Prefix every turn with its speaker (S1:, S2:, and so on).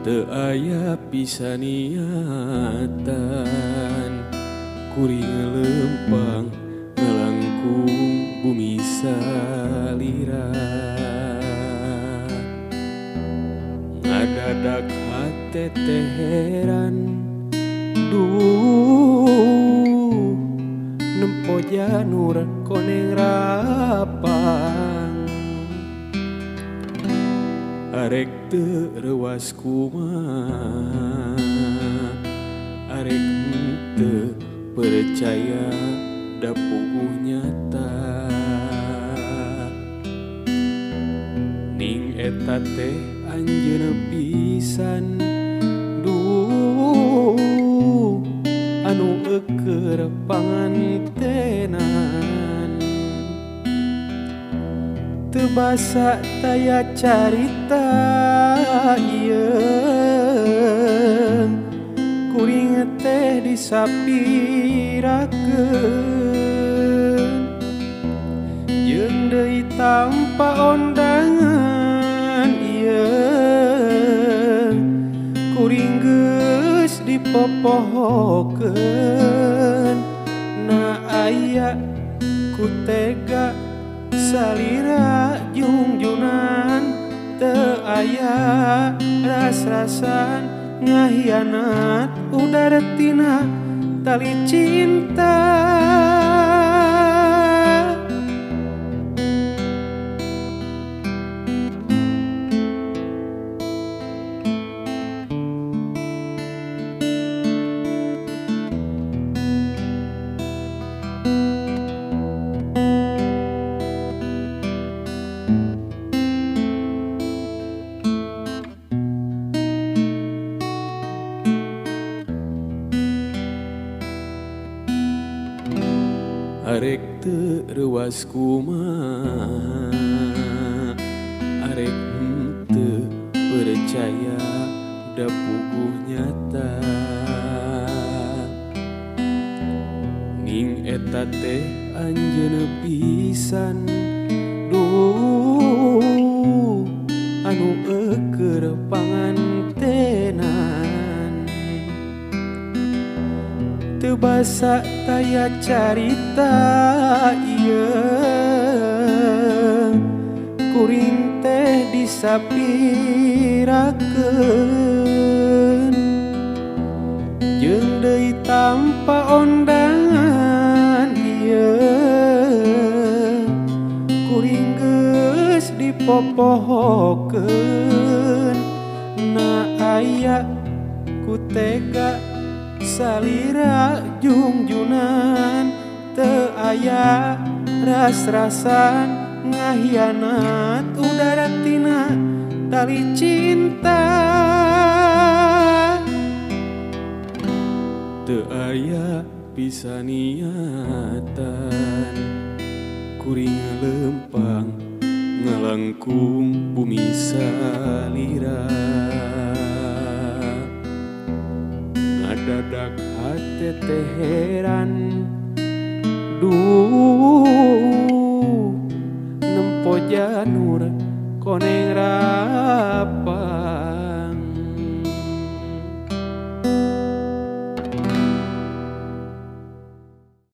S1: Teu aya pisan niatan kuring lempang ngalangkung bumi salira. Ngadadak hate teh heran duh nempo janur koneng rapang. Arek teu reuas kumaha, arek teu percaya da puguh nyata. Ning eta teh anjeunna pisan duh anu eueur pangantenan. Teu basa taya carita ieu kuring teh disapirakeun. Jeung deui tanpa ondangan ieu kuring geus dipopohokeun. Na aya ku tega salira jungjunan, teu aya ras-rasan ngahianat udara tina tali cinta. Arek teu reuas kumaha, arek teu percaya da puguh nyata. Ning eta teh anjeunna pisan duh anu eueur pangantenan. Teu basa taya carita ieu kuring teh disapirakeun. Jeung deui tanpa ondangan ieu kuring geus dipopohokeun. Na aya ku tega salira jungjunan, teu aya ras-rasan ngahianat udara tina tali cinta. Teu aya pisan niatan kuring lempang ngalangkung bumi salira. Ngadadak hate teh heran duh nempo janur koneng rapang.